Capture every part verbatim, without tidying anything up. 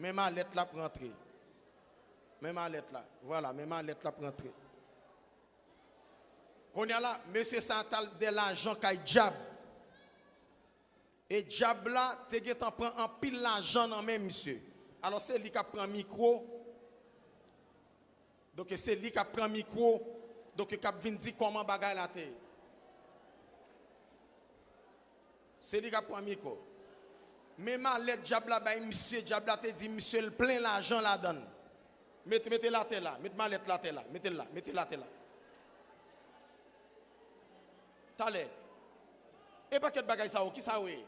Men malèt la ap rantre. Men malèt la. Vwala, men malèt la ap rantre. Kounye a la, mesye sa a t al dè lajan kay dyab. E dyab la te gentan pran anpil lajan nan men misye. Alò, se li k ap pran mikwo. Donk, se li k ap pran mikwo. Donk, k ap vin di kòman bagay la te ye. Se li k ap pran mikwo. Men malèt dyab la bay misye, dyab la te di misye l plen lajan ladan l. Met, mete l atè la, met malèt la atè la, mete l la, mete l atè la. Talè. E pakèt bagay sa yo, ki sa yo ye?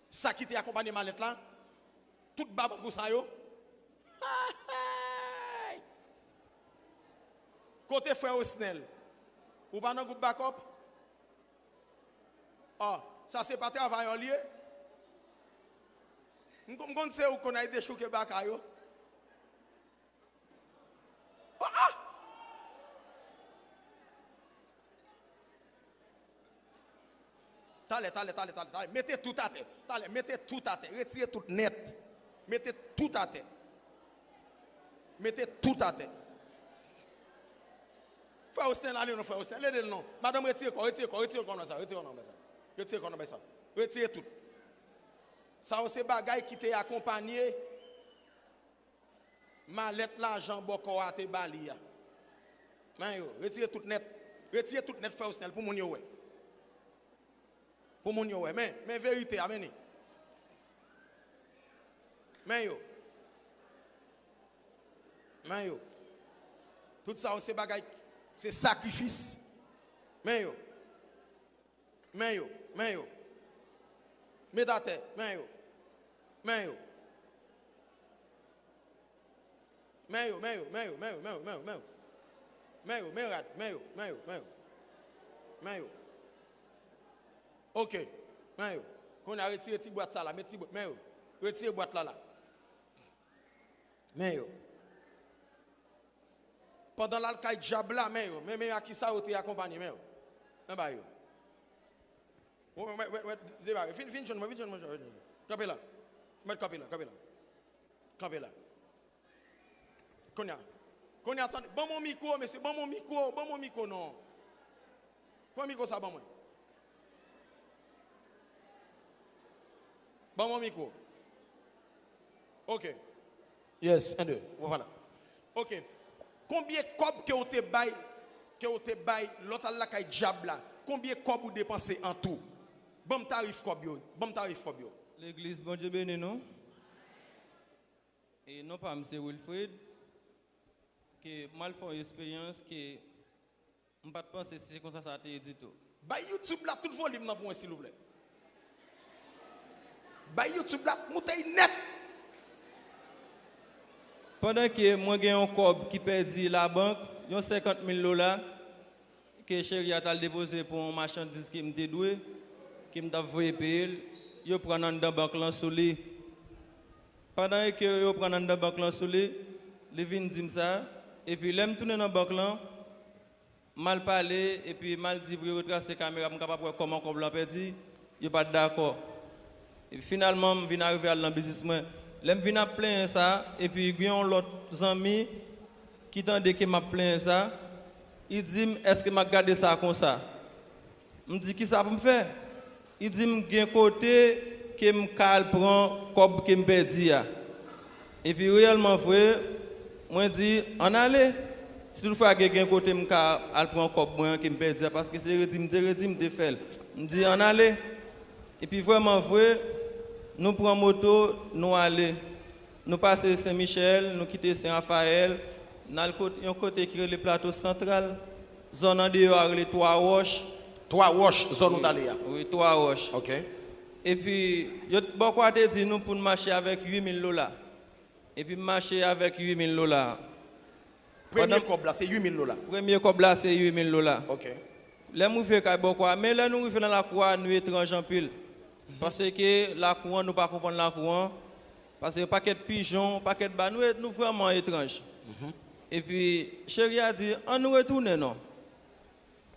Sa ki te akonpanye malèt la? Tout babankou sa yo? Kote frè Osnel? Ou pa nan gwoup bakòp? Ò, sa se pa travayè li ye? M konn, m konn se ou konn al dechouke baka yo. Oh, ah! Talè, talè, talè, talè, talè. Mete tout atè. Talè, mete tout atè. Retire tout nèt. Mete tout atè. Mete tout atè. Frè Osten, ale non, frè Osten, ale non. Madanm, retire kò, retire kò, retire kò nan sa, retire kò nan sa. Retire kò nan sa. Retire tout. Sa yo se bagay ki te akonpanye malèt lajan bòkò a te ba li a. Men yo, retire tout nèt. Retire tout nèt, frè Osnel, pou moun yo wè. Pou moun yo wè. Men, men verite a, men li. Men yo. Men yo. Tout sa yo se bagay, se sakrifis. Men yo. Men yo, men yo. Met atè, men yo. Men yo. Men yo, men yo, men yo, men yo, men yo, men yo, men yo. Men yo, men rad, men yo, men yo, men yo. Men yo. Ok, men yo. Kounye a retire ti bwat sa la, met ti bwat, men yo. Retire bwat la la. Men yo. Pandan l al kay dyab la, men yo. Men, men a kisa yo te akonpanye, men yo. Men ba yo. Wè, wè, wè, wè, debare. Fin, fin jwenn mwen, fin jwenn mwen, jwenn mwen. Kanpe la. Mèt kanpe la, kanpe la. Kanpe la. Kounye a. Kounye a, tande. Ban mwen mikwo, mesye, ban mwen mikwo, ban mwen mikwo, non. Pran mikwo sa, ban mwen. Ban mwen mikwo. Ok. Yes, un, deux. Vwala. Ok. Konbyen kòb ke w te bay, ke w te bay lè w t al lakay dyab la? Konbyen kòb ou depanse an tou? Ban m tarif kòb yo. Ban m tarif kòb yo. Legliz, Bondye beni nou. E non pa m se Wilfrid. Ke m al fè yon esperyans ke m pa t panse se konsa sa te ye ditou. Bay YouTube la tout volim nan pou mwen, silvouplè. Bay YouTube la moute l nèt. Pandan ke mwen gen yon kòb ki pèdi labank, yon senkant mil dola, ke cheri a t al depoze pou yon machandiz ke m te dwe, ke m t ap voye peye l, yo pran anndan bank lan sou li. Pandan ke yo pran anndan bank lan sou li, li vin di m sa, epi lè m tounen nan bank lan, m al pale, epi m al di pou yo retrase kamera pou m kapab wè kòman kòb lan pèdi, yo pa t dakò. Epi finalman, m vin arive al nan biznis mwen. Lè m vin ap plenyen sa, epi gen yon lòt zanmi ki tande ke m ap plenyen sa, li di m, "Èske m ap gade sa konsa?" M di, "Kisa pou m fè?" Li di m, "Gen kote ke m ka al pran kòb ke m pèdi a." Epi reyèlman vre, mwen di, "Ann ale. Si toutfwa gen, gen kote m ka al pran kòb mwen an ke m pèdi a, paske se redi m te redi, m te fè l." M di, "Ann ale." Epi vrèman vre, nou pran moto, nou ale. Nou pase Sen Michèl, nou kite Sen Rafayèl, n al kot-, yon kote ki rele Plato Santral. Zòn andeyò a rele Twa Wòch. Twa Wòch, zòn ou t ale a? Wi, Twa Wòch. Ok. Epi, yo t-, bòkò a te di nou pou n mache avèk uit mil dola. Epi m mache avèk uit mil dola. Premye kòb la, se uit mil dola. Premye kòb la, se uit mil dola. Ok. Lè m rive kay bòkò a, men lè nou rive nan lakou a, nou etranj anpil. Paske lakou an, nou pa konprann lakou an. Paske pakèt pijon, pakèt ba, nou, nou vrèman etranj. Epi, cheri a di, "Ann nou retounen, non."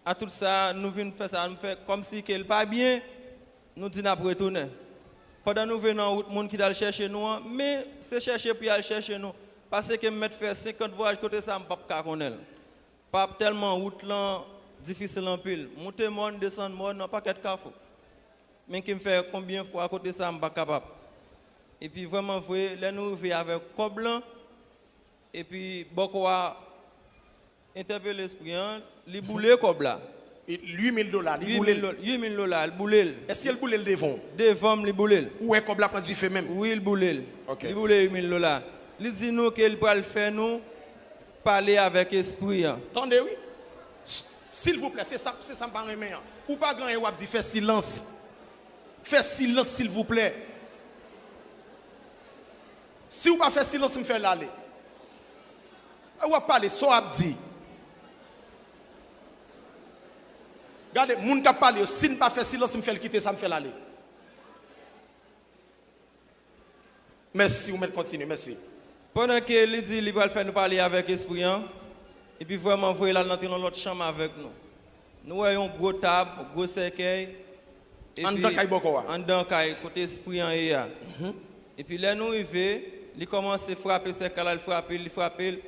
A tout sa, nou vin fè sa, nou fè kòmsi ke l pa byen, nou di n ap retounen. Pandan nou vin nan wout, moun ki t al chèche nou an, men se chèche pou y al chèche nou. Paske m mèt fè senkant vwayaj kote sa, m p ap ka konnen l. P ap tèlman wout lan difisil anpil. Moute mòn, desann mòn, nan pakèt kafou. Men ke m fè konbyen fwa kote sa, m pa kapab. Epi vrèman vre, lè nou rive avèk kòb lan, epi bòkò a entèpele espri an, li boule kòb la. Uit mil dola, li boule l. Uit mil dola, li boule l. Èske l boule l devan w? Devan m, li boule l. Ou wè kòb la pran dife menm? Wi, li boule l. Ok. Li boule uit mil dola. Li di nou ke li pral fè nou pale avèk espri an. Tande wi. S- Silvouplè, se sa, se sa m pa renmen an. Ou pa gen anyen w ap di, fè silans. Fè silans, silvouplè. Si w pa fè silans, m fè l ale. W ap pale, sa w ap di. Gade, moun k ap pale yo, si n pa fè silans, m fè l kite sa, m fè l ale. Mèsi, ou mèt kontinye, mèsi. Pandan ke li di li pral fè nou pale avèk espri an, epi vrèman vre l al nan yon lòt chanm avèk nou. Nou wè yon gwo tab, gwo sèkèy. Anndan kay bòkò a. Anndan kay kote espri an ye a. Epi lè nou rive, li kòmanse frape sèkèy la, li frape l, li frape l.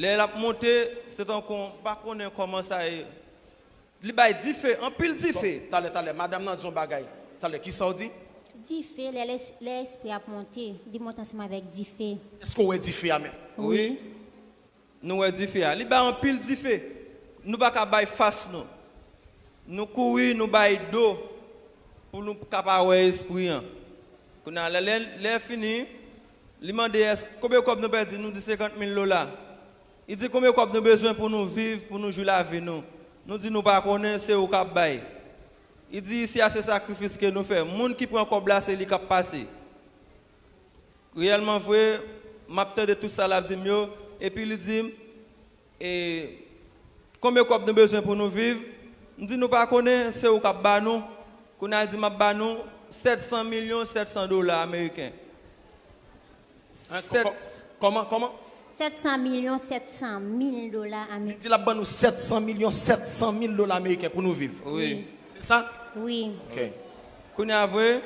Lè l ap monte, se tankou, m pa konnen kòman sa ye. Li bay dife, anpil dife. Talè, talè, madanm nan di yon bagay. Talè, kisa w di? Dife, lè, lè, lè espri ap monte, li monte ansanm avèk dife. Èske w wè dife a menm? Wi. Nou wè dife a. Li bay anpil dife. Nou pa ka bay fas nou. Nou kouri, nou bay do pou nou ka pa wè espri an. Kounye a, lè, lè, lè fini, li mande èske konbyen kòb nou pèdi, nou di senkant mil dola. Li di konbyen kòb nou bezwen pou nou viv, pou nou jwi lavi nou. Nou di nou pa konnen, se ou k ap bay. Li di isi a se sakrifis ke nou fè. Moun ki pran kòb la, se li k ap pase. Reyèlman vre, m ap tande tout sa l ap di m yo, epi li di m, e, konbyen kòb nou bezwen pou nou viv? M di nou pa konnen, se ou k ap ba nou. Kounye a l di m ap ba nou sèt san milyon sèt san dola ameriken. Hein, kò- kò- Kòman, kòman? Sèt san milyon sèt san mil dola Li ameriken. di l ap ban nou sèt san milyon sèt san mil dola ameriken pou nou viv. Wi. Se sa? Wi. Ok. Kounye a vre,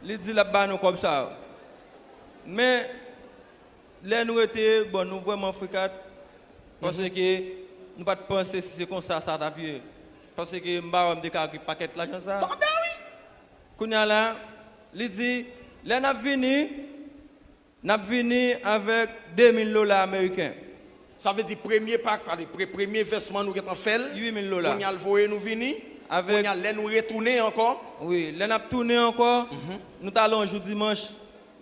li di l ap ba nou kòb sa yo. Men, lè nou rete, bon, nou vrèman frikat, paske nou pa t panse si se konsa sa t ap ye. Paske m pa wè m te ka gen pakèt lajan sa. Tande wi! Kounye a la, li di, lè n ap vini, n ap vini avèk de mil dola ameriken. Sa vle di premye pak, ale, pre, premye vèsman nou gentan fè l. Uit mil dola. Kounye a l voye nou vini. Avèk- Kounye a lè nou retounen ankò. Wi, lè n ap tounen ankò, nou t al yon jou dimanch.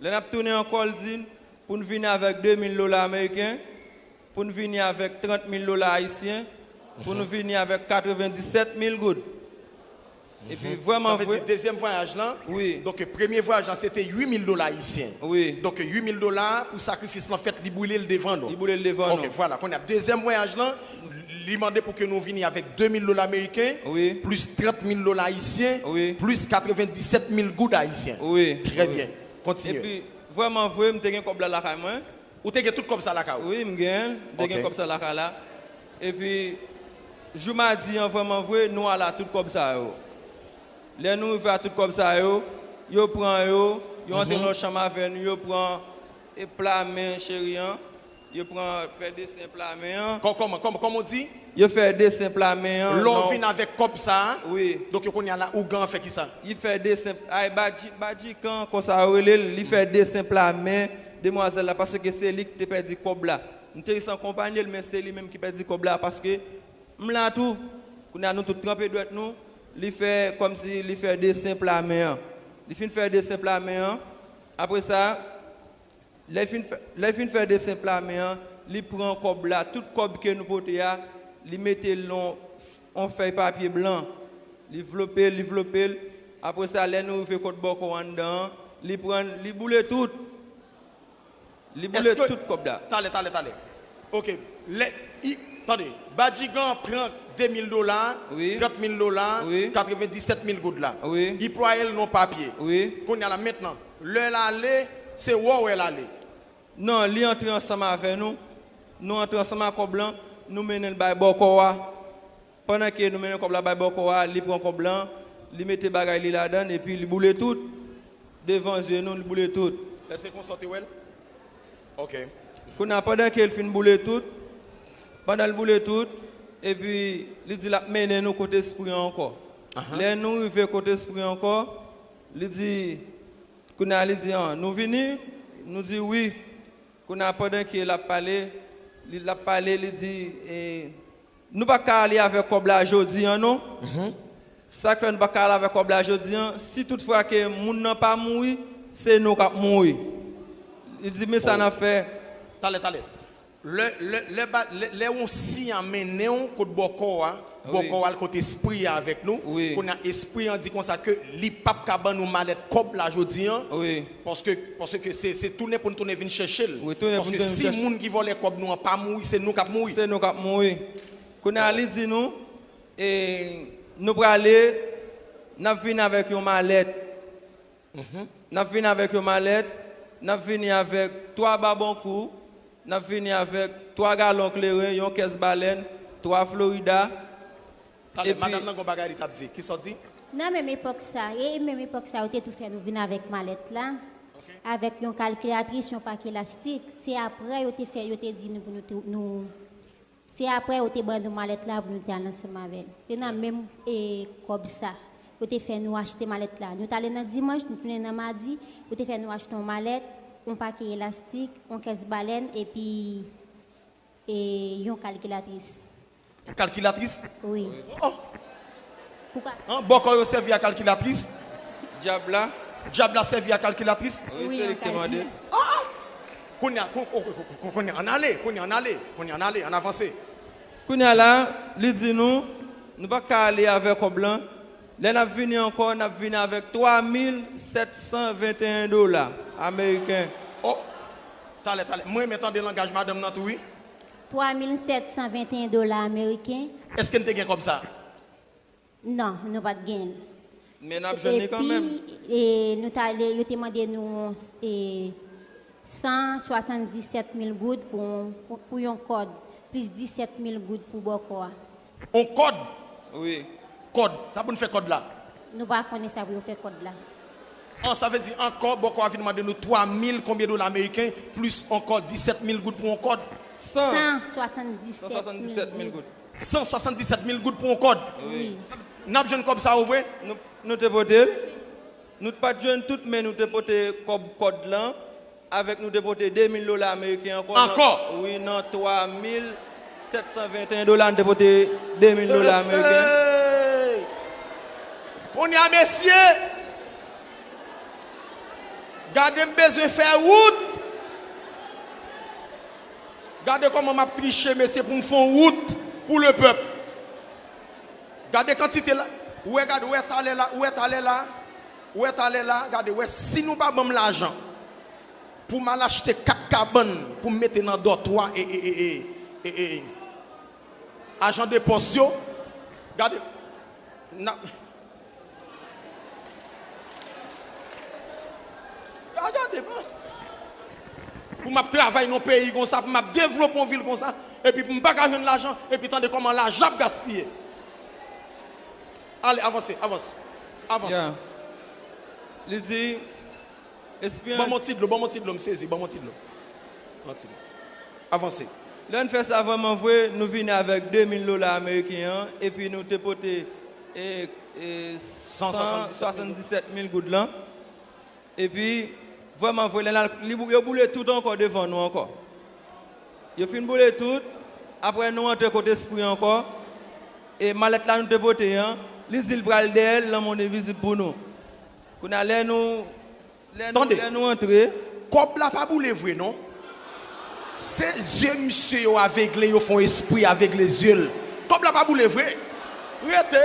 Lè n ap tounen ankò, l di n pou n vini avèk de mil dola ameriken, pou n vini avèk trant mil dola ayisyen, pou nou vini avèk katrevenndisèt mil goud. Epi Sa vrèman vle vre, di dezyèm vwayaj lan. Wi. Donk premye vwayaj lan se te uit mil dola ayisyen. Wi. Donk uit mil dola pou sakrifis lan fèt, li boule l devan nou. Li boule l devan nou. Ok, vwala. Kounye a dezyèm vwayaj lan, li mande pou ke nou vini avèk de mil dola ameriken, Wi. Plis trant mil dola ayisyen, Wi. Plis katrevenndisèt mil goud ayisyen. Wi. Trè Wi. byen. Kontinye. Epi vrèman vre, m te gen kòb la lakay mwen. Ou te gen tout kòb sa lakay ou? Wi, m gen l. M te gen Ok. Kòb sa lakay la. Epi jou madi an, vrèman vre, nou al a tout kòb sa yo. Lè nou rive a tout kòb sa yo, yo pran yo, yo antre nan chanm avè nou, yo pran e pla men cheri an, yo pran fè desen pla men an. Kò- Kòman, kòman, kòman w di? Yo fè desen pla men an. Lè w non. Vin avèk kòb sa a, Wi. Donk kounye a la, ougan an fè kisa? Li fè desen, ay, Badji, Badjikan, konsa yo rele l, li fè desen pla men demwazèl la, paske se li ki te pèdi kòb la. M te jis akonpanye l, men se li menm ki pèdi kòb la, paske m la tou. Kounye a nou tout tranpe dwèt nou, li fè kòmsi li fè desen pla men an. Li fin fè desen pla men an, apre sa, lè l fin fè, lè l fin fè desen pla men an, li pran kòb la, tout kòb ke nou pote a, li mete l nan yon fèy papye blan. Li vlope l, li vlope l. Apre sa, lè nou rive kot bòkò anndan an, li pran l, li boule tout. Li boule Èske- tout kòb la. Talè, talè, talè. Ok. Lè, i, tande, Badjigan pran de mil dola, Wi. Trant mil dola, Wi. Katrevenndisèt mil goud la. Wi. Li plwaye l nan papye. Wi. Kounye a la mentnan, lè l ale, se wè w wè l ale. Non, li antre ansanm avè nou. Nou antre ansanm ak kòb lan, nou mennen l bay bòkò a. Pandan ke nou mennen kòb la bay bòkò a, li pran kòb lan, li mete bagay li ladan l, epi li boule tout. devan zye nou, li boule tout. Èske konsa w te wè l? Ok. Kounye a, pandan ke l fin boule tout, pandan l boule tout, epi li di l ap mennen nou kot espri an ankò. Lè nou rive kot espri an ankò, li di, kounye a, li di, an, nou vini? Nou di, wi. Kounye a, pandan ke l ap pale, li, l ap pale, li di, e, nou pa ka ale avèk kòb la jodi an, non. Sa k fè nou pa ka ale avèk kòb la jodi an, si toutfwa ke moun nan pa mouri, se nou k ap mouri. Li di, men sa n ap fè. Talè, talè. Lè, lè, lè, ba- lè, lè yon siy a mennen w kot bòkò a, bòkò a al kot espri a avèk nou. Kounye a, espri an di konsa ke li p ap ka ban nou malèt kòb la jodi an. Paske, paske se, se tounen pou n tounen vin chèche l. Paske si moun ki vòlè kòb nou an pa mouri, se nou k ap mouri. Se nou k ap mouri. Kounye a, li di nou, e, nou prale, n ap vin avèk yon malèt. N ap vin avèk yon malèt, n ap vini avèk twa babonkou, n ap vini avèk twa galon kleren, yon kès balèn, twa Florida. Talè, madanm nan gon bagay li t ap di. Kisa w di? Nan menm epòk sa, e menm epòk sa, yo te tou fè nou vin avèk malèt la, avèk yon kalkilatris, yon pake lastik. Se aprè yo te fè, yo te di nou pou nou, nou Se aprè yo te ban nou malèt la pou nou te al ansanm avè l. Se nan menm e, kòb sa, yo te fè nou achte malèt la. Nou t ale nan dimanch, nou tounen nan madi, yo te fè nou achte yon malèt, yon pake elastik, yon kès balèn, epi e, yon kalkilatris. Yon kalkilatris? Wi. Oh! An bòkò yo sèvi a kalkilatris? Dyab la? Dyab la sèvi a kalkilatris? Wi, se li k te mande. Ah! Kounye a, kounye a, ann ale, kounye a, ann ale, kounye a, ann ale, ann avanse. Kounye a la, li di nou, nou pa ka ale avè kòb lan. Lè n ap vini ankò, n ap vini avèk twa mil sèt san venteyen dola ameriken. Oh! Talè, talè. Mwen renmen tande langaj madanm nan tou, wi. Twa mil sèt san venteyen dola ameriken. Èske n te gen kòb sa? Non, nou pa t gen l. Men n ap jwenn li kanmenm. Epi, e, nou t ale, yo te mande nou e, san swasanndisèt mil goud pou, pou, pou yon kòd, plis disèt mil goud pou bòkò a. On kòd? Wi. Kòd. Sa pou n fè kòd la? Nou pa konnen sa pou yo fè kòd la. An, sa vle di ankò, bòkò a vin mande nou twa mil konbyen dola ameriken, plis ankò disèt mil goud pou on kòd? San. San swasanndisèt mil goud. San swasanndisèt mil goud pou on kòd? Wi. N ap jwenn kòb sa yo vre? Nou, nou te pote l. Nou t pa t jwenn tout, men nou te pote kòb kòd lan. Avèk nou te pote de mil dola ameriken ankò. Ankò? Wi, nan twa mil sèt san venteyen dola, nou te pote de mil dola ameriken. Hey! Kounye a, mesye, gade m bezwen fè wout. Gade kòman m ap triche, mesye, pou m fè yon wout pou lepèp. Gade kantite la. Ou wè, gade, ou wè talè la, ou wè talè la. Ou wè talè la, gade, ou wè, si nou pa ban m lajan pou m al achte kat kabann pou m mete nan dòtwa e, e, e, e, e, e, ajan de pòs yo, gade, n ap, gade, gade, pou m ap travay nan yon peyi konsa, pou m ap devlope yon vil konsa, epi pou m pa ka jwenn lajan, epi tande kòman lajan ap gaspiye. Ale, avanse, avanse, avanse. Yeah. Li di, Espri an. Ban m yon ti dlo, ban m yon ti dlo, m sezi, ban m yon ti dlo. Yon ti dlo. Avanse. Lè n fè sa vrèman vre, nou vini avèk de mil dola ameriken an, epi nou te pote e, e, san swasanndisèt mil goud lan. Epi, vrèman vre, lè n al, li bou- yo boule tout ankò devan nou ankò. Yo fin boule tout, apre nou antre kot espri an ankò, e malèt la nou te pote an, li di l pral dèyè l nan monn envizib pou nou. Kounye a, lè nou, lè nou, Tande. Lè nou antre, Kòb la pa boule vre non. Se zye misye yo avegle, yo fè yon espri avegle zye l. Kòb la pa boule vre. Rete.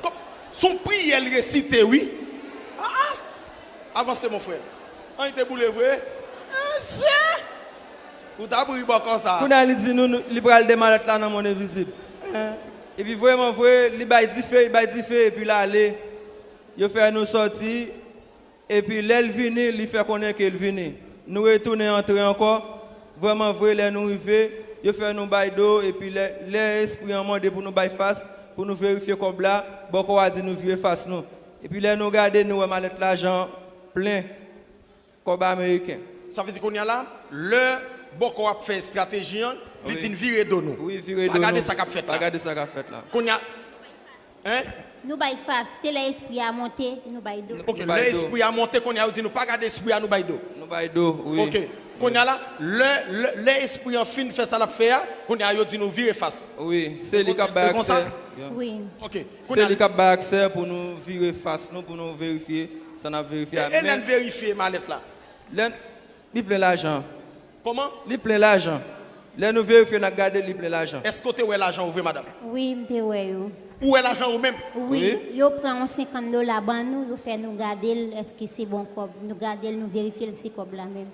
Kòb, se yon priyè l resite wi. Ah, ah. Avanse mon frè. Anyen te boule vre. Mesye! Ou t ap ri bò konsa. Kounye a li di nou, nou li pral dèyè malèt la nan monn envizib. Epi vrèman vre, li bay dife, li bay dife, epi l ale. Yo fè nou sòti, epi lè l vini, li fè konnen ke l vini. Nou retounen antre ankò, vrèman vre, lè nou rive, yo fè nou bay do, epi lè, lè espri an mande pou nou bay fas, pou nou verifye kòb la, bòkò a di nou vire fas nou. Epi lè nou gade, nou wè malèt lajan plen kòb ameriken. Sa vle di kounye a la, lè bòkò ap fè estrateji an, li di n vire do nou. Wi, vire do nou. Pa gade sa k ap fèt la. Pa gade sa k ap fèt la. Kounye a, hein? Nou bay fas, se lè espri a monte, nou bay do. Ok, lè espri a monte, kounye a yo di nou pa gade espri a, nou bay do. Nou bay do, wi. Ok, kounye a la, lè, lè, lè espri an fin fè sa l ap fè a, kounye a yo di nou vire fas. Wi, se li k ap bay aksè. Wi. Ok, kounye a. Se li k ap bay aksè pou nou vire fas nou, pou nou verifye sa n ap verifye a. E, e lè n verifye malèt la? Lè n, li plen lajan. Kòman? Li plen lajan. Lè nou verifye, n ap gade li plen lajan. Èske w te wè lajan ou vre, madanm? Wi, m te wè yo. Ou wè lajan ou menm? Wi. Wi. Yo pran yon senkant dola ban nou, yo fè nou gade l, èske se bon kòb. Nou gade l, nou verifye l, se kòb la menm.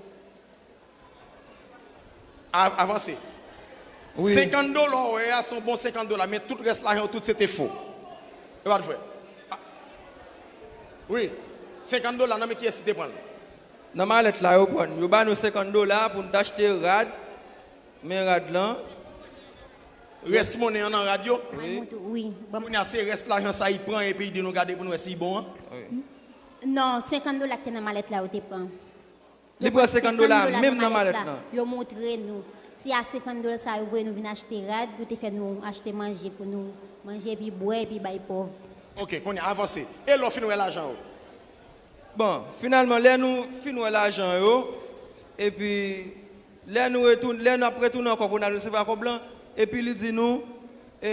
A-, avanse. Wi. Senkant dola ou wè a, se yon bon senkant dola, men tout rès lajan ou tout se te fo. E pa t vre? A, wi. Senkant dola, nan men kiyès li te pran l? Nan malèt la, yo pran. Yo ba nou senkant dola pou n t achte rad. Men rad lan. Rès monnen an nan rad yo? Wi. Wi. Kounye a, se rès lajan sa li pran epi li di nou gade pou n wè si li bon an? Wi. Non, senkant dola ki te nan malèt la, yo te pran. Li pran senkant dola menm nan malèt la. Yo montre nou. Se a senkant dola sa yo voye nou vin achte rad, yo te fè nou achte manje pou nou manje epi bwè epi bay pòv. Ok, kounye a avanse. E lè w fin wè lajan yo? Bon, finalman, lè nou fin wè lajan yo, epi lè nou retoun-, lè n ap retounen ankò pou n al resevwa kòb lan, epi li di nou, e,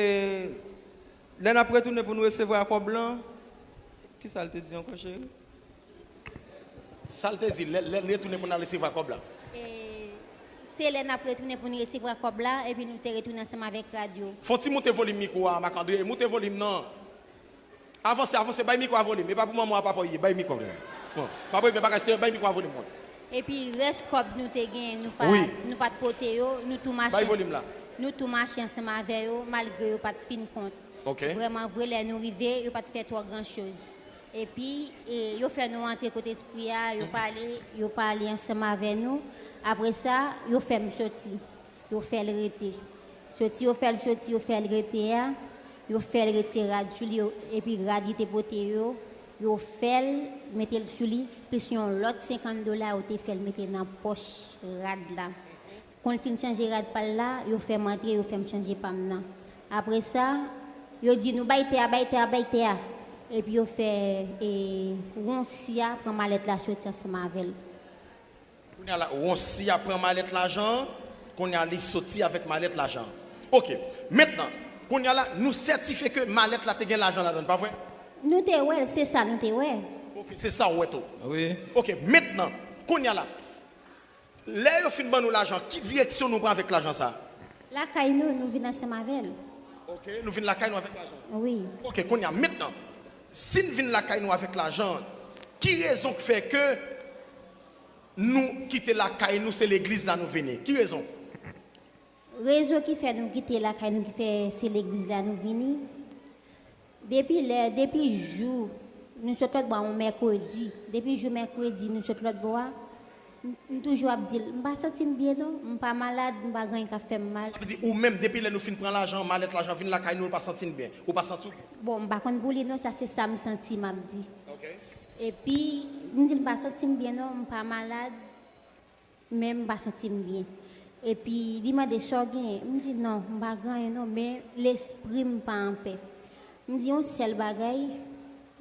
lè n ap retounen pou nou resevwa kòb lan, kisa l te di ankò, cheri? Sa l te di, lè, lè n retounen pou n al resevwa kòb la. E, se lè n ap retounen pou n resevwa kòb la, epi nou te retounen ansanm avèk rad yo. Fè yon ti moute volim mikwo a, Marc André, moute volim nan. Avanse, avanse, bay mikwo a volim. E pa pou manman w a papa w ye, bay mikwo a volim. Bon, pa pou bagay serye, bay mikwo a volim, mwen. Epi rès kòb nou te gen, nou pa, wi, nou pa t pote yo, nou tou mache. Bay volim la. Nou tou mache ansanm avè yo, malgre yo pa t fin kont. Ok. Vrèman vre, lè nou rive, yo pa t fè twò gran choz. Epi, e, yo fè nou antre kote espri a, yo pale, yo pale ansanm avè nou. Apre sa, yo fè m soti. Yo fè l rete. Soti yo fè l soti, yo fè l rete a, yo fè l retire rad sou li, yo, epi rad li te pote yo, yo fè l mete l sou li, plis yon lòt senkant dola yo te fè l mete nan pòch rad la. Kon l fin chanje rad pa l la, yo fè m antre, yo fè m chanje pa m nan. Apre sa, yo di nou, "Bay tè a, bay tè a, bay tè a." Epi yo fè, e, won si a pran malèt la soti ansanm avè l. Kounye a la, won si a pran malèt lajan an, kounye a li soti avèk malèt lajan an. Ok, mentnan, kounye a la, nou sètifye ke malèt la te gen lajan ladan l, pa vre? Nou te wè l, se sa nou te wè. Ok, se sa w wè tou. Wi. Ok, mentnan, kounye a la, lè yo fin ban nou lajan, ki direksyon nou pran avèk lajan sa a? Lakay nou, nou vin ansanm avè l. Ok, nou vin lakay nou avèk lajan. Wi. Ok, kounye a, mentnan, si n vin lakay nou avèk lajan, ki rezon k fè ke nou kite lakay nou, se legliz la nou vini? Ki rezon? Rezon ki fè nou kite lakay nou, ki fè se legliz la nou vini, depi lè, depi jou, nou sot lòtbò a yon mèkredi, depi jou mèkredi nou sot lòtbò a, m, m toujou ap di l, "M pa santi m byen non, m pa malad, m pa gen anyen k ap fè m mal." Sa vle di ou menm, depi lè nou fin pran lajan, malèt lajan vin lakay nou, nou pa santi n byen, ou pa santi w byen? Bon, m pa konn pou li non, sa se sa m santi, m ap di. Ok. Epi, m di l, "M pa santi m byen non, m pa malad." Men m pa santi m byen. Epi li mande, "Sa w genyen?" M di, "Non, m pa gen anyen non, men lespri m pa anpè." M di yon sèl bagay,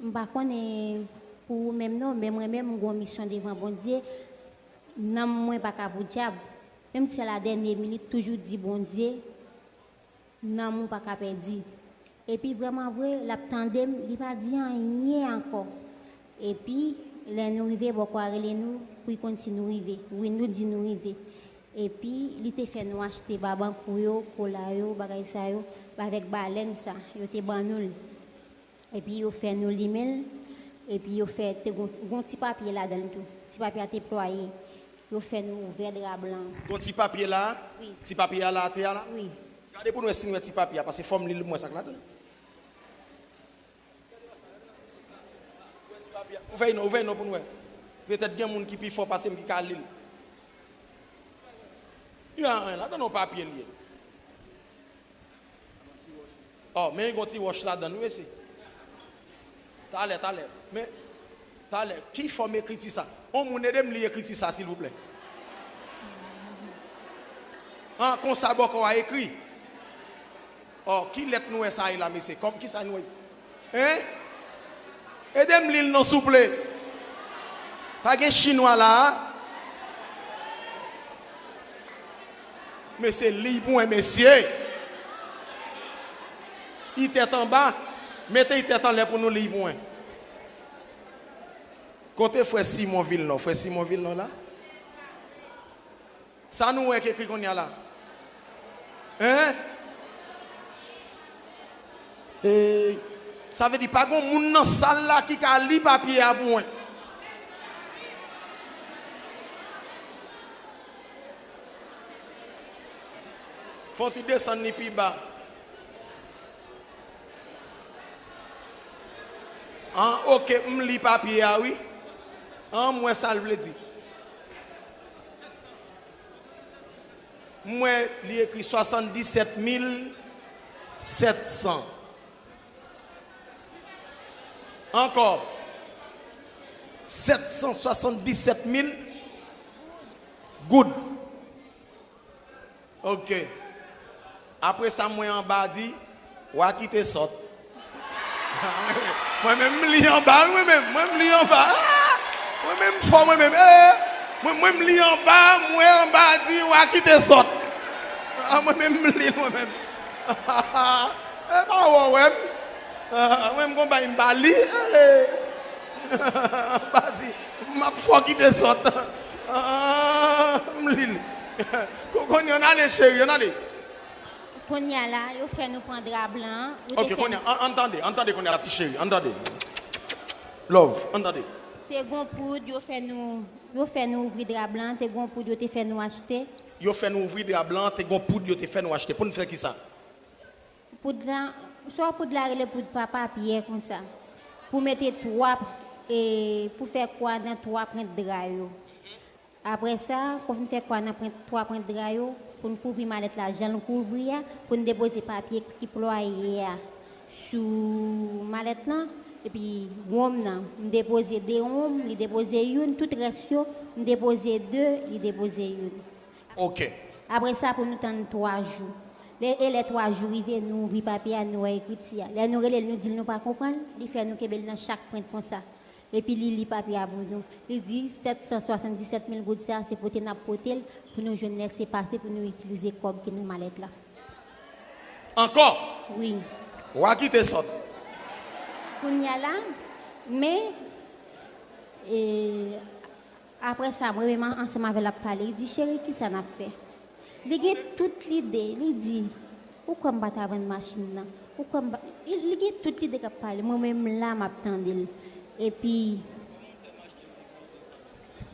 m pa konnen pou ou menm non, men mwen menm m gen yon misyon devan Bondye, nanm mwen pa ka pou dyab. Menm si se la dènye minit, toujou di Bondye, nanm ou pa ka pèdi. Epi vrèman vre, l ap tande m, li pa di anyen ankò. Epi, lè nou rive, bòkò a rele nou pou l konn si nou rive. Wi, nou di nou rive. Epi, li te fè nou achte babankou yo, kola yo, bagay sa yo, avèk balèn sa, yo te ban nou l. Epi, yo fè nou limen l, epi yo fè, te gon, gon ti papye ladan l tou. Ti papye a te plwaye. Yo fè nou ouvè dra blan. Gon ti papye la? Wi. Ti papye a la atè a la? Wi. Gade pou n wè si n wè ti papye a, paske fò m li l, m wè sa k ladan l. Ouvè l non, ouvè l non pou n wè. Petèt gen moun ki pi fò pase m ki ka li l. Li anyen ladan non, papye l ye. Oh, men yon ti wòch ladan l, wi, mesye. Talè, talè. Men, talè. Ki fòm ekriti sa? On moun ede m li ekriti sa, silvouplè. An, konsa bòkò a ekri. Ò, ki lèt nou wè sa ye la, mesye? Kòm ki sa nou wè? Hein? Ede m li l non, souple. Pa gen chinwa la a. Mesye, li pou mwen, mesye. Itèt anba. Mete itèt anlè pou nou li pou mwen. Kote frè Simon Vilnò? Frè Simon Vilnò la? Sa nou wè k ekri kounye a la? Hein? Hey. Sa vle di pa gon moun nan sal la ki ka li papye a pou mwen. Fò w ti desann li pi ba. An, oke, m li papye a, wi. An, m wè sa l vle di. M wè li ekri swasanndisèt mil sèt san. Ankò, sèt san swasanndisèt mil goud. Oke. Apre sa, m wè anba a di, wa kite sòt. Mwen menm, m li anba, wi, mwen menm. Mwen, m li anba. Ah! Mwen menm, m fò, mwen menm. Eh! Mwen, mwen, m li anba, m wè anba a di, wa kite sòt. Ah, mwen menm, m li l, mwen menm. Eh, pa wè, wè m. Ah, mwen, m gon bagay, m pa li. Eh! M pa di, m ap fò kite sòt. Ah, m li l. Ko-, kounye a, ann ale, cheri, ann ale. Kounye a la, yo fè nou pran dra blan an. Yo te Ok, fè kounye a, ann, ann tande, ann tande kounye a, ti cheri, ann tande. Love, ann tande. Te gon poud, yo fè nou, yo fè nou ouvri dra blan an, te gon poud, yo te fè nou achte. Yo fè nou ouvri dra blan an, te gon poud, yo te fè nou achte. Pou n fè kisa? Poud la, swa poud la rele poud papa pyè konsa. Pou mete twa, e, pou fè kwa nan twa prent dra yo. Apre sa, kon fin fè kwa nan prent, twa prent dra yo, pou n kouvri malèt la jan l kouvri a, pou n depoze papye ki plwaye a sou malèt lan, epi wonm nan, m depoze de wonm, li depoze youn, tout rès yo, m depoze de, li depoze youn. Ok. Apre sa, pou nou tann twa jou. Lè, e lè twa jou rive, nou ouvri papye a, nou wè ekriti a. Lè nou rele l, nou di l nou pa konprann, li fè nou kenbe l nan chak prent konsa. Epi li li papye a pou nou. Li di, sèt san swasanndisèt mil goud sa a, se pote n ap pote l pou nou jwenn lèsepase pou nou itilize kòb ki nan malèt la. Ankò? Wi. Wa kite sòt. Kounye a la, men, e, apre sa, mwen menm ansanm avè l ap pale. Li di, cheri, kisa n ap fè? Li gen tout lide, li di, ou kwè m pa ta vann machin nan? Ou kwè m pa, li, li gen tout lide k ap pale, mwen menm la m ap tande l. Epi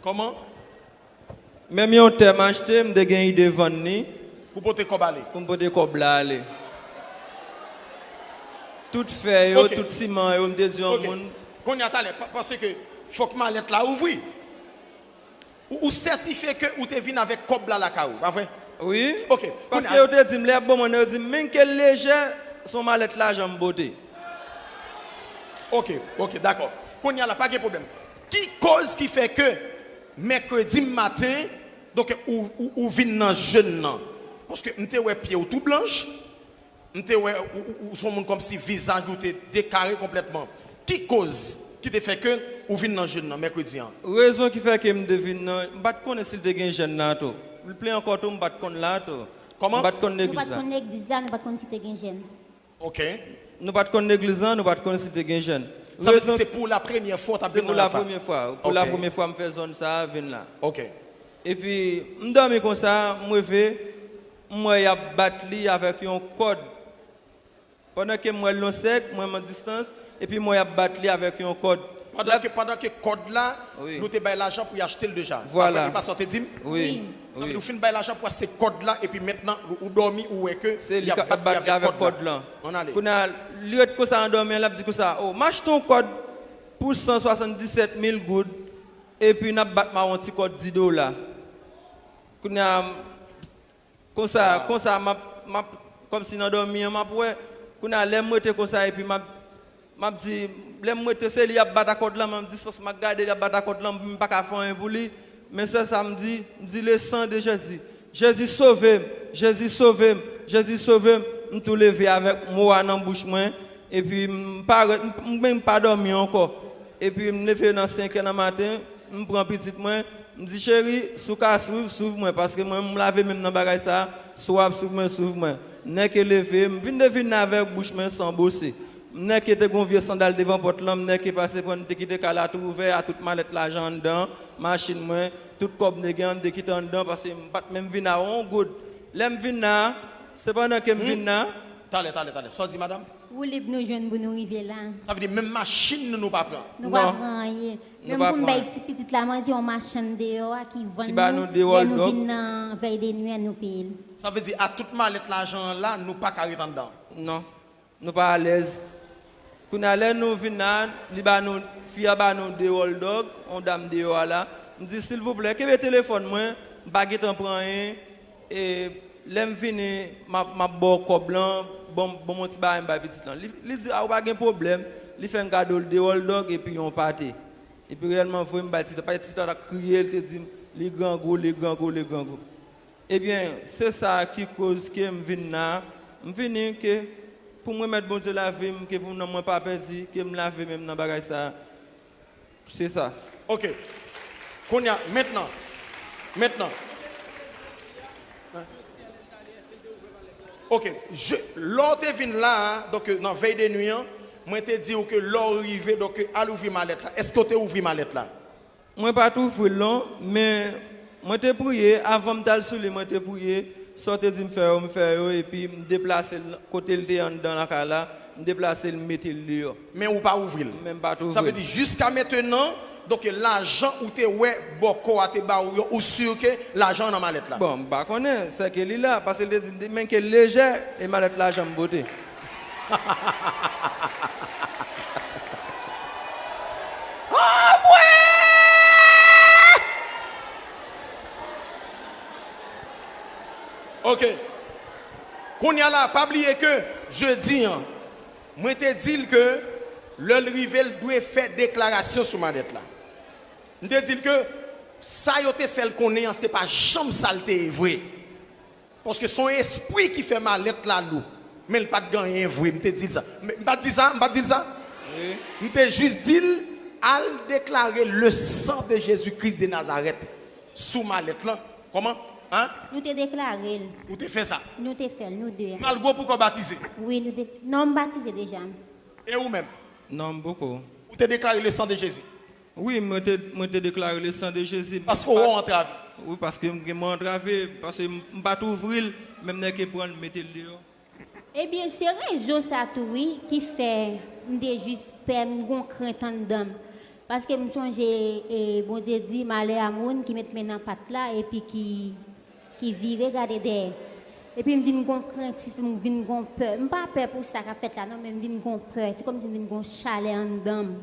Kòman? Menm yon tè m achte, m te gen ide vann li. Pou pote kòb ale? Pou m pote kòb la ale. Tout fè yo, Ok. tout siman yo, m te di yon Ok. moun. Kounye a talè, pa-, paske fòk malèt la ouvri. Ou, ou sètifye ke ou te vin avèk kòb la lakay ou, pa vre? Wi. Ok. Kounye Paske a yo te di m, lè y ap ban mwen nan, yo di m, men ke l lejè, se yon malèt lajan m pote. Ok, ok, dakò. Kounye a la, pa gen pwoblèm. Ki koz ki fè ke mèkredi maten, donk, ou, ou, ou vin nan jèn nan? Paske m te wè pye w tou blanch, m te wè ou, ou, ou se yon moun kòmsi vizaj ou te dekare konplètman. Ki koz ki te fè ke ou vin nan jèn nan mèkredi an? Rezon ki fè ke m te vin nan, m pa t konnen si l te gen jèn la tou. Li plen ankò tou, m pa t konn la tou. Kòman? M pa t konn Nou pa legliz t la. konn legliz la, nou pa t konn si te gen jèn. Ok. Nou pa t konn legliz la, nou pa t konn si te gen jèn. Sa vle di Rezon se pou la premyè fwa w t ap Se vin pou nan la Rafa? premyè fwa. Pou la Ok. premyè fwa m fè zòn sa a, vin la. Ok. Epi, m dòmi konsa, m reve, m wè y ap bat li avèk yon kòd. Pandan ke m wè l yon sèk, mwen m an distans, epi m wè y ap bat li avèk yon kòd. Pandan Lè ke, pandan ke kòd la, Wi. nou te bay lajan pou y achte l deja. Vwala. Pa vre, e pa sa w te di m? Wi. Wi. Sa vle di Wi. ou fin bay lajan pou achte kòd la, epi mentnan, ou, ou dòmi, ou wè ke Se li y ap k ap bat li bat li avèk avèk kòd la. kòd lan. Ann ale. Kounye a, li ret konsa an dòmi an, l ap di konsa, o, m achte yon kòd pou san swasanndisèt mil goud, epi n ap bat m a yon ti kòd di dola. Kounye a, konsa, Ah. konsa, m ap, m ap, kòmsi nan dòmi an, m ap wè. Kounye a, lè m rete konsa, epi m ap, m ap di, Lè m rete, se li y ap bat ak kòd lan, menm distans m ap gade, l ap bat ak kòd lan, m pa ka fè anyen pou li. Men sèl sa m di, m di, le sang de Jésus. Jezi sove m, Jezi sove m, Jezi sove m. M tou leve avèk mo a nan bouch mwen, epi m parèt, m, m, m pa dòmi ankò. Epi m leve nan senk è nan maten, m pran pitit mwen, m di, cheri, si w ka swiv, swiv mwen, paske mwen, m lave men m nan bagay sa, si w ap swiv mwen, swiv mwen. Nèke leve, m vin devine avèk bouch mwen san bwose. Nèke te gon vye sandal devan pòt lan, m nèke pase pran, m te kite kay la tou ouvè a, tout malèt lajan anndan, machin mwen, tout kòb m te gen an, m te kite anndan, paske m pa t menm vin a yon goud. Lè m vin la, se pandan ke m vin la. Talè, talè, talè. Sa w di, madanm? Woulib nou jwenn pou nou rive la. Sa vle di menm machin nou, nou pa pran? Nou pa pran anyen. Menm pou n bay ti pitit la manje, yon machann deyò a ki vann nou, lè nou vin nan vèy de nwi a, nou peye l. Sa vle di a tout malèt lajan an la, nou pa ka ret anndan? Non. Nou pa alèz. Kounye a, lè nou vin la, li ba nou, fi a ba nou de hot dog, yon dam deyò a la. M di, silvouplè, kenbe telefòn mwen, m pa gentan pran anyen. E lè m vini, m ap, m ap ba w kòb lan, ban m, ban m yon ti bagay m bay pitit lan. Li, li di, a, ou pa gen pwoblèm. Li fè m kado l de hot dog epi yon pate. Epi reyèlman vre, m bay ti, pate ti pitit la t ap kriye, li te di m, li grangou, li grangou, li grangou. Ebyen, se sa ki koz ke m vin la. M vini ke pou m remèt Bondye lavi m, ke pou nanm mwen pa pèdi, ke m lave men m nan bagay sa. Se sa. Ok. Kounye a, mentnan. Mentnan. Ok. Je, lè w te vin la a, donk, nan vèy de nwi an, mwen te di w ke lè w rive, donk, al ouvri malèt la. Èske w te ouvri malèt la? Mwen pa t ouvri l non, men mwen te priye, avan m t al sou li, mwen te priye, sa w te di m fè yo, m fè yo, epi m deplase l kote l te anndan lakay la, m deplase l, m mete l deyò. Men ou pa ouvri l? Men m pa t ouvri l. Sa vle di, jiska mentenan, donk lajan ou te wè bòkò a te ba ou yo, ou si ke lajan an nan malèt la? Bon, m pa konnen, sèke li la, paske l te di m, men ke lejè, e malèt lajan m pote. Anmwe! Ok. Kounye a la, pa bliye ke jedi an, mwen te di l ke lè l rive, l dwe fè deklarasyon sou malèt la. M te di l ke sa yo te fè l konnen an, se pa janm sa l te ye vre. Paske se yon espri ki fè malèt la lou. Men l pa t gen anyen vre, m te di l sa. Men m pa t di sa, m pa t di l sa? Wi. M te jis di l, al deklare le sang de Jésus-Christ de Nazareth sou malèt lan. Kòman? Hein? Nou te deklare l. Ou te fè sa? Nou te fè l, nou de. Malgre w poko batize? Wi, nou te, non, m batize deja. E ou menm? Non, m poko. Ou te deklare le sang de Jésus? Wi, mwen te, mwen te deklare le sang de Jésus. Paske w antrave. Wi, paske m gen mwen antrave, paske m, m pa t ouvri l, men m nèke pran l, mete l deyò. Ebyen, se rezon sa tou, wi, ki fè m te jis pè, m gon krent anndan m. Paske m sonje, e, Bondye di, malè a moun ki met men nan pat la, epi ki, ki vire gade dèyè. Epi m vin gon krentif, m vin gon pè. M pa pè pou sa k ap fèt la, non, men m vin gon pè. Se kòmsi m vin gon chalè anndan m.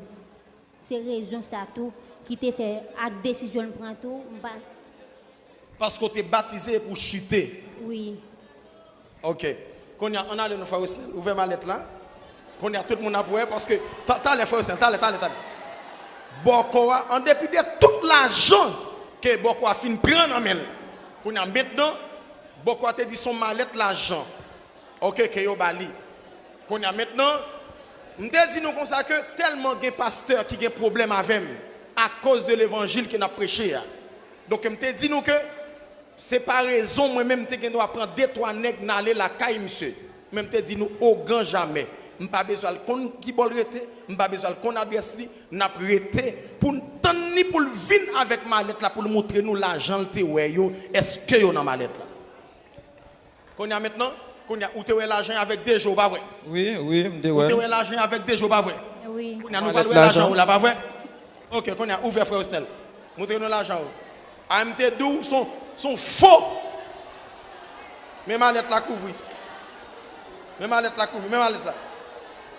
Se rezon sa tou ki te fè ak desizyon l pran tou, m pa. Paske w te batize epi w chite. Wi. Ok. Kounye a, ann ale non, frè Wesnel. Ouvè malèt la. Kounye a, tout moun ap wè, paske ta-, talè, frè Wesnel, talè, talè, talè. Bòkò a, an depi de tout lajan ke bòkò a fin pran nan men l. Kounye a, mentnan, bòkò a te di se yon malèt lajan. Ok, ke yo ba li. Kounye a mentnan, m te di nou konsa ke tèlman gen pastè ki gen pwoblèm avè m akoz de levanjil ke n ap preche a. Donk, m te di nou ke se pa rezon mwen menm m te gen dwa pran de twa nèg n ale lakay misye. Men m te di nou, ogan jamè. M pa bezwen al konn ki bò l rete, m pa bezwen al konn adrès li, n ap rete pou n tann li pou l vin avèk malèt la pou l moutre nou lajan l te wè yo, èske yo nan malèt la. Kounye a mentnan, kounye a, ou te wè lajan avèk de je w, pa vre? Wi, wi, m te wè. Ou te wè lajan avèk de je w, pa vre? Wi. Kounye a, nou pral wè lajan ou la, pa vre? Ok, kounye a, ouvè, frè Wesnel. Moutre nou lajan ou. A, m te di w, se yon, se yon fo. Men malèt la kouvri. Men malèt la kouvri, men malèt la.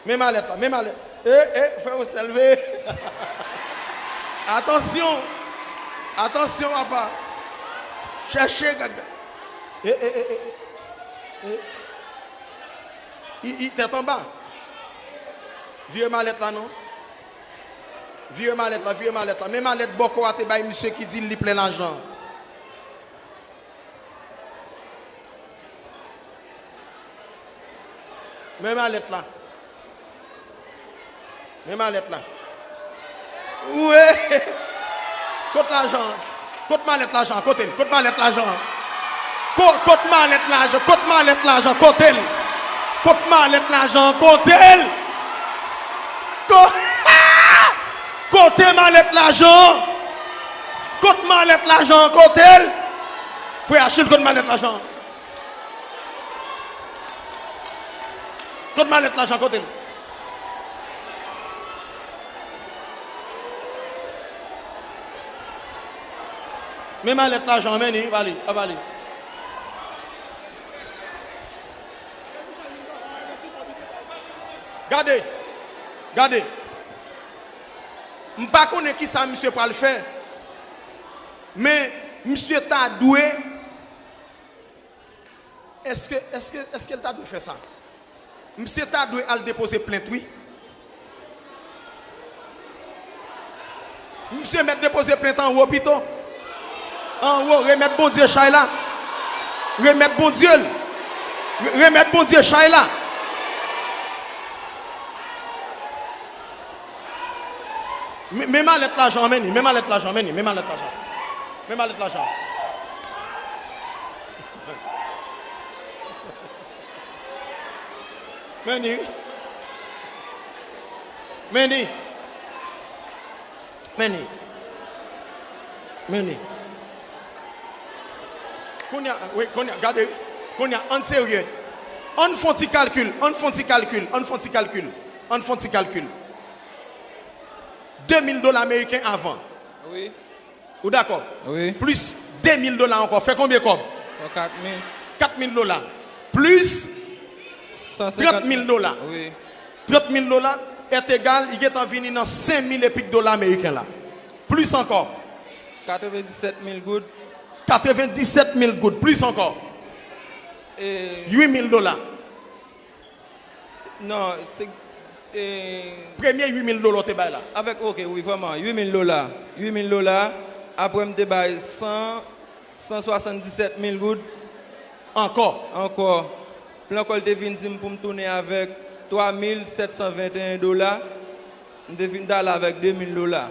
Men malèt la, men malèt. E, e, frè Wesnel, veye. Atansyon. Atansyon, papa. Chèche, gade. E, e, e, e, e. E. I, i, tèt anba. Vire malèt la, non. Vire malèt la, vire malèt la. Men malèt bòkò a te bay misye ki di li plen lajan. Men malèt la. Men malèt la. Wi! Kot lajan an? Kot malèt lajan an? Kote l? Kot malèt lajan an? Ko-, kot malèt lajan? Kot malèt lajan? Kote l? Kot malèt lajan an? Kote l? Ko-, kote malèt lajan an? Kot malèt lajan an? Kote l? Frè Achille, kot malèt lajan an? Kot malèt lajan? Kote l? Men malèt lajan, men li, ba li, a ba li. Gade, gade. M pa konnen kisa misye pral fè, men misye ta dwe, èske, èske, èske l ta dwe fè sa? Misye ta dwe al depoze plent, wi. Misye mèt depoze plent anwo pito. Anwo, remèt Bondye chay la. Remèt Bondye l. Re-, remèt Bondye chay la. Men, men malèt lajan, men li, men malèt lajan, men li, men malèt lajan. Men malèt lajan. Men li. Men li. Men li. Men li. Kounye a, wi, kounye a, gade, kounye a, ann serye. Ann fè yon ti kalkil, ann fè yon ti kalkil, ann fè yon ti kalkil, ann fè yon ti kalkil. De mil dola ameriken avan. Wi. Ou dakò? Wi. Plis de mil dola ankò. Fè konbyen kòb? Fè kat mil. Kat mil dola. Plis trant mil dola. Wi. Trant mil dola, èt egal, li gentan vini nan senk mil epik dola ameriken la. Plis ankò. Katrevenndisèt mil goud. Katrevenndisèt mil goud. Plis ankò. E uit mil dola. Non, se, e, premye uit mil dola w te bay la. Avèk, oke, wi, vrèman, uit mil dola. Uit mil dola. Apre, m te bay san, san swasanndisèt mil goud. Ankò. Ankò. Plan kòl te vin di m pou m tounen avèk twa mil sèt san venteyen dola. M te vin t ale avèk de mil dola.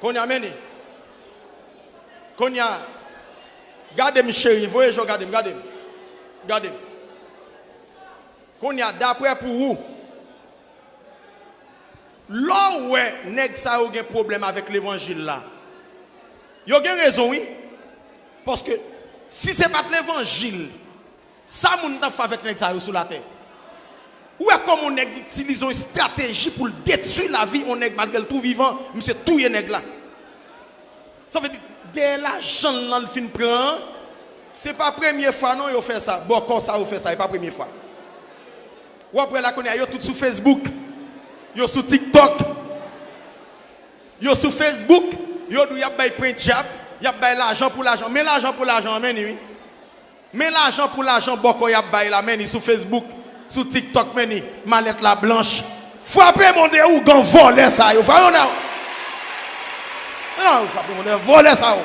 Kounye a, men li. Kounye a, gade m, cheri, voye je w gade m, gade m. Gade m. Kounye a, daprè pou ou, lè w wè nèg sa yo gen pwoblèm avèk levanjil la, yo gen rezon, wi. Paske si se pa t levanjil, sa moun t ap fè avèk nèg sa yo sou latè? Ou wè kòman yon nèg itilize yon estrateji pou l detwi lavi yon nèg malgre l tou vivan, misye touye nèg la. Sa vle di, dèyè lajan l lan l fin pran an, se pa premye fwa non yo fè sa. Bòkò sa yo fè sa, e pa premye fwa. W ap wè la kounye a, yo tout sou Facebook, yo sou TikTok, yo sou Facebook, yo di w y ap bay pen djab, y ap bay lajan pou lajan. Men lajan pou lajan an, men li wi. Men lajan pou lajan bòkò y ap bay la, men li sou Facebook, sou TikTok, men li, malèt la blanch. Frape mòn de ougan vòlè sa yo. Frape mòn de, non, frape mòn de vòlè sa yo.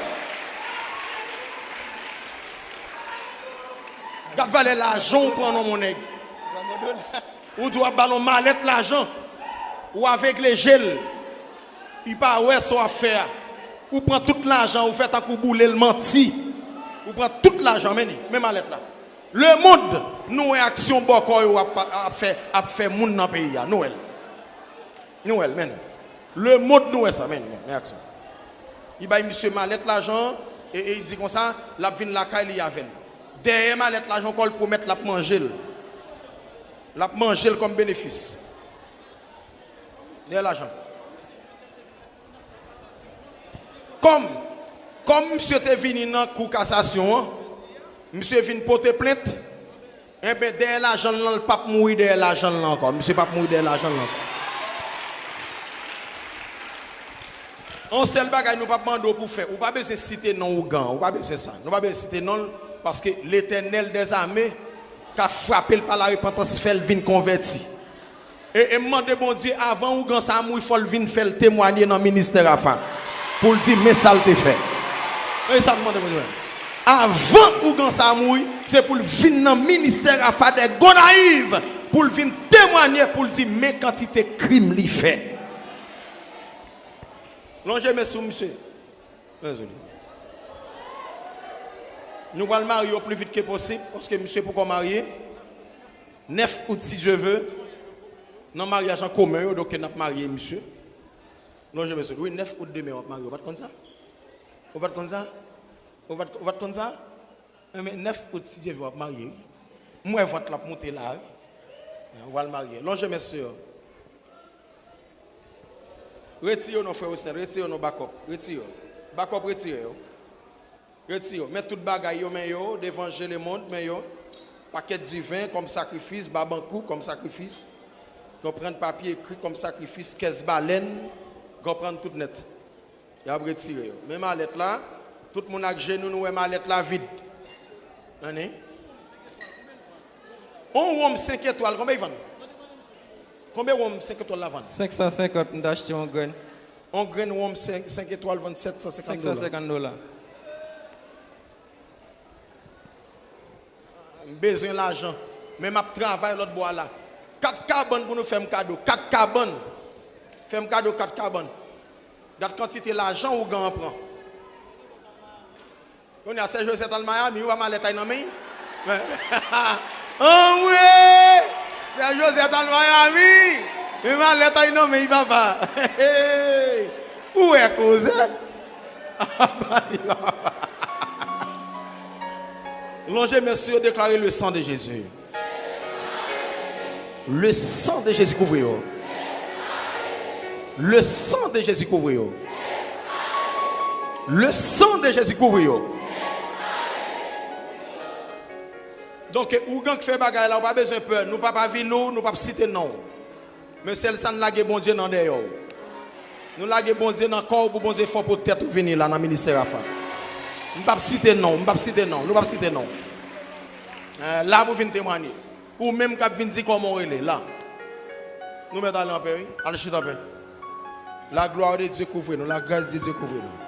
Gad valè lajan ou pran non, mon nèg. Ou di w ap ba l yon malèt lajan. Ou avegle je l. Li pa wè sa w ap fè a. Ou pran tout lajan, ou fè tankou w boule l, manti. Ou pran tout lajan, men li, men malèt la. Lemonn, nou wè aksyon bòkò yo ap, ap fè, ap fè moun nan peyi a. Nou wè l. Nou wè l, men li. Lemonn, nou wè sa, men li, men aksyon. Li bay misye malèt lajan an, e, e li di konsa, l ap vin lakay li avè l. Dèyè malèt lajan ankò, l pwomèt l ap manje l. L ap manje l kòm benefis. Dèyè lajan. Kòm, kòm misye te vini nan kou kasasyon an, misye vin pote plent, enben, dèyè lajan l lan, l p ap mouri dèyè lajan l lan ankò. Misye p ap mouri dèyè lajan l lan ankò. Yon sèl bagay nou p ap mande w pou fè, ou pa bezwen site non ougan, ou pa bezwen sa. Nou pa bezwen site non l, paske Letènèl dèzame ka frape l pa larepantans, fè l vin konvèti. E, e m mande Bondye, avan ougan sa a mouri, fò l vin fè l temwanye nan ministè Rafa. Pou l di, men sa l te fè. E sa m mande Bondye. Avan ougan sa a mouri, se pou l vin nan ministè Rafa dè Gonayiv. Pou l vin temwanye, pou l di, men kantite krim li fè. Lonje men sou misye. Dezole. Nou pral marye o pli vit ke posib, paske misye poko marye. Nèf out, si Dye ve, nan maryaj an komen yo, donk n ap marye misye. Lonje men sou li. Wi, nèf out demen w ap marye. Ou pa t konn sa? Ou pa t konn sa? Ou pa t, ou pa t konn sa? Enben, nèf out, si Dye ve, w ap marye, wi. M wè vant l ap monte la, wi. Ou pral marye. Lonje men sou yo. Retire yo non, frè Wesnel. Retire yo non, bakòp. Retire yo. Bakòp, retire yo. Retire yo. Men tout bagay yo, men yo, devan je lemonn, men yo. Pakèt diven kòm sakrifis, babankou kòm sakrifis. Konprann papye ekri kòm sakrifis, kès balèn, konprann tout nèt. Y ap retire yo. Men malèt la, tout moun ak je nou, nou wè malèt la vid. Ann. On wonm senk etwal, konbyen l vann? Konbyen wonm senk etwal la vann? Senk san senkant, m t achte yon grenn. On grenn wonm senk, senk etwal vann sèt san senkant dola. Senk san senkant dola. M bezwen lajan, men m ap travay lòt bò a la. Kat kabann pou nou fè m kado, kat kabann. Fè m kado kat kabann. Gad kantite lajan ougan an pran. Kounye a, sè Josette al Miami, ou pa malèt ay nan men l? Anmwe! Sè Josette al Miami, men malèt ay nan men l, papa. Ou wè koze? Lonje men sou yo, deklare le sang de Jésus. Le sang de Jésus kouvri yo. Le sang de Jésus kouvri yo. Le sang de Jésus kouvri yo. Donk, ougan k fè bagay la, ou pa bezwen pè. Nou p ap avili w, nou p ap site non w. Men sèl sa, n lage Bondye nan dèyè w. Nou lage Bondye nan kò w pou Bondye fè w pou tèt ou vini la nan ministè Rafa. M p ap site non w, m p ap site non w, nou p ap site non w. Eh, la pou vin temwanye. Ou menm k ap vin di kòman w rele, la. Nou mèt ale anpè, wi. Al chita anpè. La gloire de Dieu kouvri nou, la grâce de Dieu kouvri nou.